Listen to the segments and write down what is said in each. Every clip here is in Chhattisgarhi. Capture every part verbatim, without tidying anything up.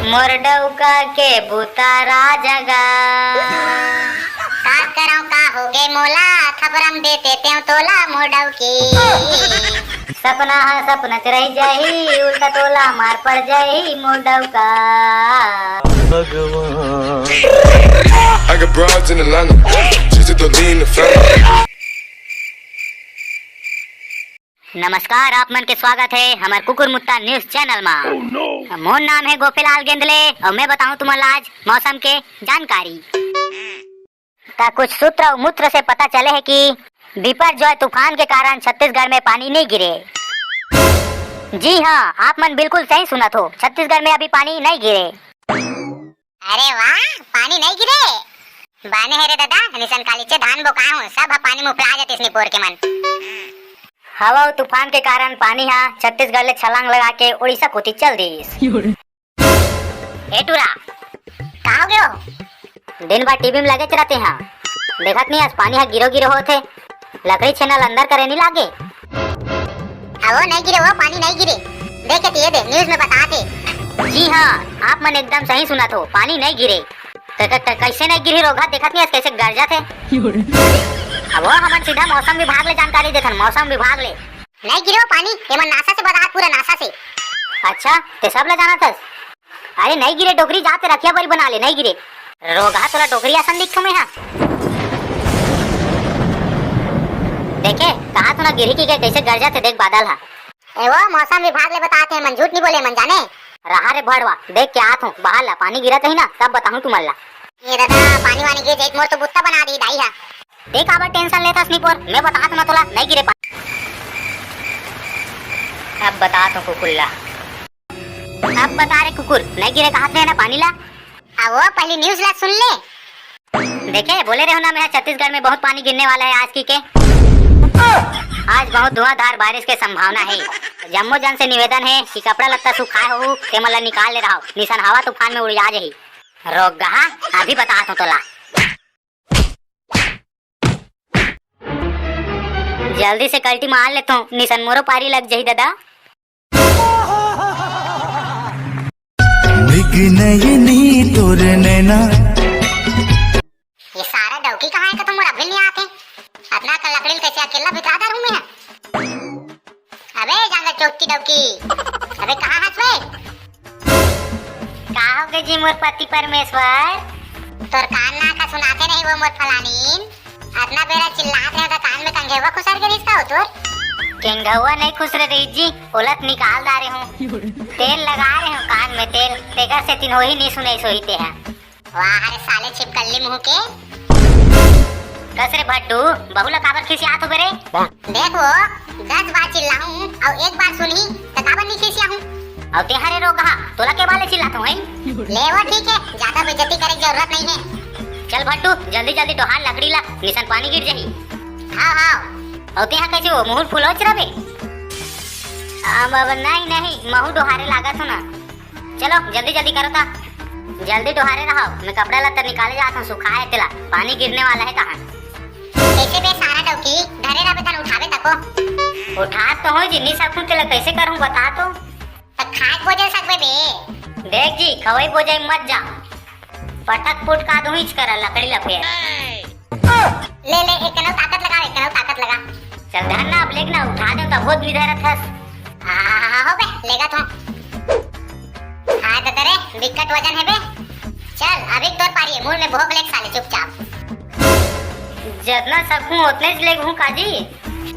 मोर डउका के बुता राजगा। का करंव का होगे मोला, थपरम देते तेंव तोला मोर डउकी। सपना ह सपनच रह जाही, उल्टा तोला मार पड़ जाही मोर डउका। भगवान। I got broads in Atlanta, just to lean the family। नमस्कार, आप मन के स्वागत हे हमर कुकुर मुत्ता न्यूज चैनल मा। मोर नाम हे गोपेलाल गेंदले अउ मैं बताहूं तुमन ला आज मौसम के जानकारी। त कुछ सूत्र अउ मूत्र से पता चले हे कि बिपरजॉय तूफान के कारण छत्तीसगढ़ में पानी नइ गिरे। जी हाँ, आप मन बिल्कुल सही सुनत हो, छत्तीसगढ़ में अभी पानी नइ गिरे। अरे वाह, पानी नइ गिरे? बाने हे रे ददा, निसन कालीचे धान बोकाय हूँ, सब ह पानी मुफला जतिस निपोर के मन। हवा अउ तूफान के कारण पानी ह छत्तीसगढ़ ले छलांग लगा के उड़ीसा कोति चल दिस। ए टूरा, का हो गयो? दिन भर टीवी में लगे रहते हैं, देखत नहीं आज पानी ह गिरो गिरो होत हे, लकड़ी छेना ल अंदर करे नहीं लागे। अवो नहीं गिरे, वो पानी नहीं गिरे, देखे तो ये दे न्यूज में बतात हे। जी हाँ, आप मन एकदम सही सुनत हो, पानी नहीं गिरे। क-, क-, क-, कैसे नहीं गिरी रोगहा, देखत नहीं आज कैसे गरजत हे। अब वो हमन सीधा मौसम विभाग ले जानकारी देथन, मौसम विभाग ले। नहीं गिरे वो पानी, एमन नासा से बतात, पूरा नासा से। अच्छा, ते सब ला जानत हस? अरे नहीं गिरे डोकरी, जाते रखिया बरी बना ले, नहीं गिरे। रोगहा तोला डोकरी असन दिखथो मैं हा। देखे, कहा तो ना गिरी की के कैसे गरजत हे, देख बादल हा। ए वो मौसम विभाग ले बतात हे, मन झूठ नहीं बोले, मन जाने। रहा रे भड़वा, देख के आत हूँ, बाहर ला पानी गिरत ही ना, तब बताहूँ तुमन ला। ये दादा, पानी वानी गिर जाई त मोर तो बुत्ता बना दी दाई हा। देख काबर टेंशन लेथस निपोर, मैं बतात हूँ ना तोला, नहीं गिरे पानी। अब बतात हूँ कुकुर ला। अब बता रे कुकुर, नहीं गिरे कहत रहे ना पानी ला। आ वो पहली न्यूज ला सुन ले। देखे, बोले रहे हो ना मैं, छत्तीसगढ़ में बहुत पानी गिरने वाला है आज की के। आज बहुत धुआंधार बारिश के संभावना है। जम्मो जन से निवेदन है कि कपड़ा लत्ता सुखाए हो, तेमन ला निकाल ले रहो, निसन हवा तूफान में उड़िया जाही। रोगहा, अभी बतात हूँ तोला। जल्दी से कल्टी मार लेथों, निसन मोरो पारी लग जाही दादा। मृग नयनी तोर नैना। ये सारा डौकी कहाँ हे? कतो मोर अभी नहीं आते। अतना कन लकड़ी ल कैसे अकेला बिता दर हूँ मैं? अबे जांगर चोट्टी डौकी, अबे कहाँ हस बे? का हो गए जी मोर पति परमेश्वर? तोर कान ना का सुनाते नहीं वो मोर फलानीन। अतना बेरा चिल्लात रहे त कान में कंघेवा खुसर के रिश्ता हो तोर? केंघवा नहीं खुसरे रही जी, ओलत निकाल डारे हूँ। तेल लगा रहे हूँ कान में तेल, तेकर से तिन वही नहीं सुने सोई ते है। वाह रे साले छिपकल्ली मुंह के। कस रे भट्टू, बहू ला काबर खिसियात हो बे रे? देख वो, दस बार चिल्लाहूं अउ एक बार सुनही त काबर नहीं खिसियाहूं? अउ तेहा रे रोगहा, तोला के बाले चिल्लात हूं, हैं? ले वो ठीक है, ज्यादा बेइज्जती करे की जरूरत नहीं है। चल भट्टू, जल्दी जल्दी डोहार लकड़ी ला, निसन पानी गिर जाही। हाव हाव। अउ तेहा कैसे वो मुहुर फुलोच रबे? अब, अब नहीं नहीं, महू डोहारे लागत हो ना। चलो जल्दी जल्दी करो ता, जल्दी डोहारे रहो, मैं कपड़ा लत्ता निकाले जात हूँ, सुखाए तेला, पानी गिरने वाला है कहाँ। कैसे बे सारा डौकी, धरे रहे तन उठावे तको। उठात तो हो जी, नहीं सकूं तेला कैसे करूँ बता तो। त खाए बोझे सकबे बे। देख जी, खवई बोझे मत जा, पटक पुटका दूंच करा लकड़ी ला फेर। ले ले, एक कनौ ताकत लगा, एक कनौ ताकत लगा। चल धर ना, अब लेग ना, उठा दे त बहुत निधरत हस। हाँ, हाँ, हाँ, हो बे, लेगा तो। हाँ, दे दे रे, बिकट वजन है बे। चल, अभी तोर पारी है, मुंह में भोग लेग साले चुपचाप। जतना सकूं ओतने च लेग हूँ काजी।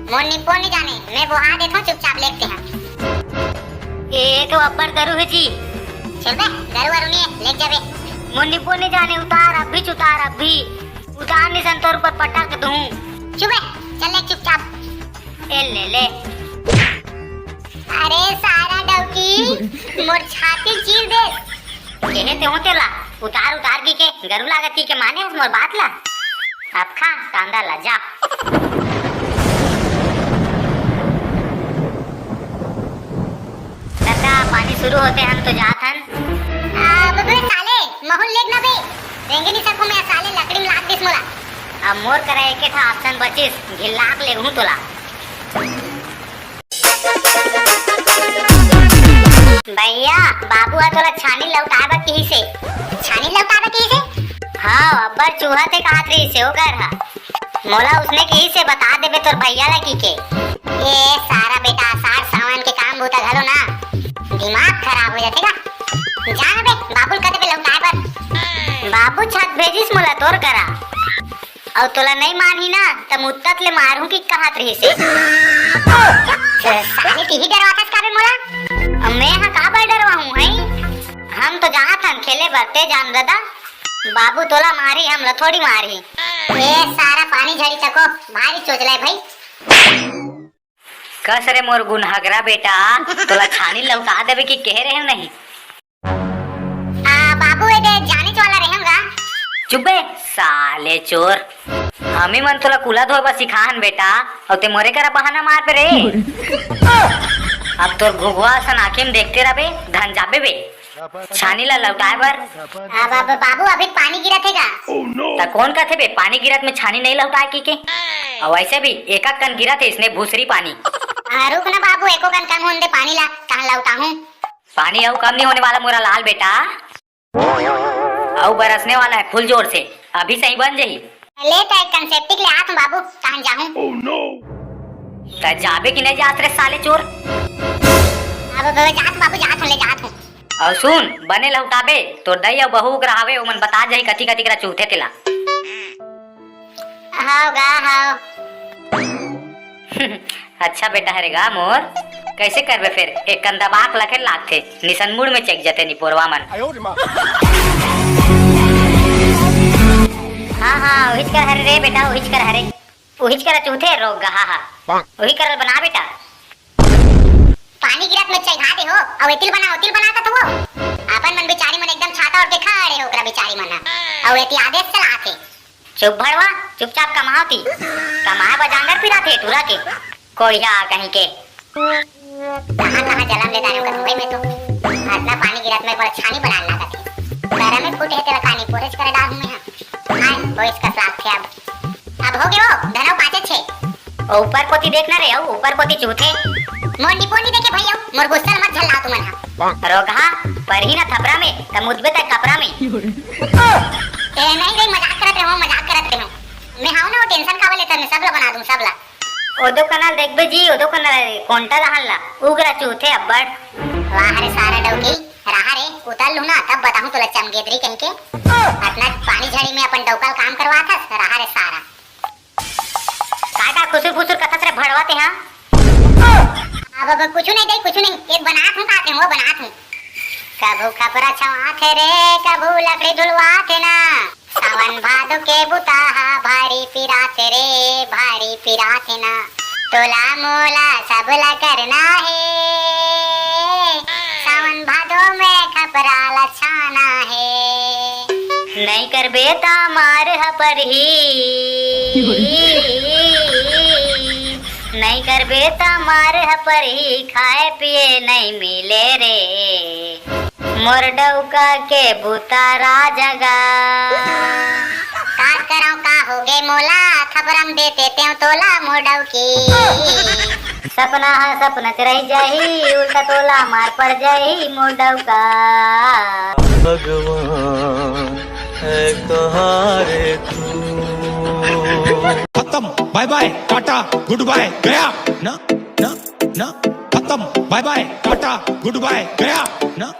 मोर निपो नहीं जाने, मैं बोहा देथों, चुपचाप लेग ते हैं। ए तो अब्बड़ गरु है जी। चल बे, गरु वरु नहीं है, लेग जा बे। मोर निपो नहीं जाने, उतार अभी च उतार अभी। उतार निसन तोर ऊपर पटक दूं। चुप है, चल ले चुपचाप। ए ले ले। अरे सारा डौकी, मोर छाती चीर दे। केहे ते हो तेला, उतार उतार की के, गरु लागत की के माने हस मोर बात ला। अब खा, कांदा ला जा। दादा, पानी शुरू होते हम तो जात हन। आ, बबे साले, महूं ल लेग ना बे। रेंगे नहीं सकूं मैं, साले लकड़ी में लाग दिस मोला। अब मोर करा एके ठा option बचिस, घिल्लाक लेगहूं तोला। भैया, बाबू ह तोला छानी लौटाए बर किहिस हे। छानी लौटाए बर किहिस हे? हाँ, अब्बड़ चूहत हे कहत रहिस हे ओकर ह। मोला उसने किहिस हे, बता देबे तोर भैया ला किके। ए सारा बेटा, असाढ़ सावन के काम बूता घलो ना, दिमाग खराब हो जाथे का। जा ना बे, बाबू ल कह देबे लौटाए बर। बाबू छत भेजिस मोला तोर करा। अउ तोला नइ मानही ना, त मुत्तत ले मारहूं कि कहत रहिस हे। साले, तिही डरवाथस का बे मोला? अब मैं ह काबर डरवाहूं, हई? हम तो जात हन खेले बर, ते जान ददा। बाबू तोला मारही, हमला थोड़ी मारही। ए सारा पानी झड़ी तको, भारी चोचला हे भई। कस रे मोर गुनहगरा बेटा, तोला छानी लौटा देबे कि कहे रहेंव नहीं? आ, बाबू, ए दे, जानेच वाला रहेंव गा। चुप बे, साले चोर। हमी मन तोला कूला धोए बर सिखाहन बेटा, अउ ते मोरे करा बहाना मार पे रे। अब तोर घुघुआ असन आँखी म देखते रबे, धन जाबे बे। छानी ला लौटाए बर। आ, बा-, बा-, बाबू, अभी पानी गिरत हे गा। त कोन कथे बे, पानी गिरत में छानी नइ लौटाए किके? अउ वैसे भी एक-एक कन गिरत हे इसने भूसरी पानी। आ, रुक ना बाबू, एको कन कम होन दे पानी ला, तहन लौटाहूं। पानी अउ कम नहीं होने वाला मोरा लाल बेटा, अउ बरसने वाला हे फुल जोर से, अभी सही बन जही। ले त एक कन सेप्टिक ले आत हूं बाबू, तहन जाहूं। त जाबे कि नहीं जात रे साले चोर? अब, अब जात हूं बाबू, जात हूं, ले जात हूं। अउ सुन, बने लहुटाबे, तोर दई अउ बहू उगरा हवे, ओमन बता जही कथी कथी करा चूहथे तेला। हव गा, हव। अच्छा बेटा हरे गा मोर, कैसे करबे फेर? एक कन दबा के लखे लागथे, निसन मुड़ में चेक जथे निपोरवा मन। हाँ, हाँ, उहिच कर हरे रे बेटा, उहिच कर हरे। उहिच करा चूहथे रोग गहा हा। उही करल बना बेटा। पानी गिरत में चैघा दे हो, अउ एतिल बना, ओतिल बना कथो। अपन मन बिचारी मन एकदम छाता ओढ़ के खड़े हो ओकरा बिचारी मन ह। अउ एती आदेश चलाथे। चुप भड़वा, चुपचाप कमाओ ती। कमाए बर जांगर पिराथे टूरा के। कोढ़िया कहीं के। कहाँ कहाँ जलम ले डारेंव कथो भाई मैं तो। अतना पानी गिरत में बड़ छानी बनान लागत हे। गरम में फूटे हे तेला कानी पोरेच कर डालहूं मैं हा। हाय, भोइस कस लागथे अब। अब हो गे वो, धनव पाँचे छे। ओ ऊपर कोती देख ना रे, अउ ऊपर कोती चूहथे। मोर निपोनी देखे भई, अउ मोर गुस्सा ल मत झल्लाओ तुमन हा। रोगहा, परही ना थपरा में, त मुदबे तय कपरा में। ए, नहीं रे, मजाक करत रहेंव, मजाक करत रहेंव। मैं हाव ना, वो tension काबर लेथस, मैं सब ला बना दूं, सब ला। ओदो कना ल देखबे जी, ओदो कना ल कोंटा दहन ला, उगरा चूहथे अब्बड़। वाह रे सारा डौकी, रहा रे, उतर लूं ना, तब बताहूं तोला चमगेदरी कहिके। अतना पानी झड़ी में अपन डौका ल काम करवाथस, रहा रे सारा। काय का खुसुर फुसुर कथस रे भड़वा ते हा? अब, अब कुछु नहीं दे, कुछु नहीं, एक बनात हूं, का कहेंव, वो बनात हूं। कभू खपरा छवाथे रे, कभू लकड़ी धुलवाथे ना। सावन भादो के बुता हा भारी पिराथे रे, भारी पिराथे ना। तोला मोला सबला करना हे, सावन भादो में खपरा ला छाना हे। नइ करबे त मार ह परही, नइ करबे त मार ह परही, खाए पिए नइ मिले रे। मोर डौका के बुता राजगा। का करंव का होगे मोला, थपरम देते तेंव तोला मोर डौकी। सपना ह सपनच रहि जाही, उल्टा तोला मार पड़ जाही मोर डौका। भगवान है कहाँ रे तू। खत्म, बाय बाय, टाटा, गुड बाय, गया। ना, ना, ना, खत्म, बाय बाय, टाटा, गुड बाय, गया। ना।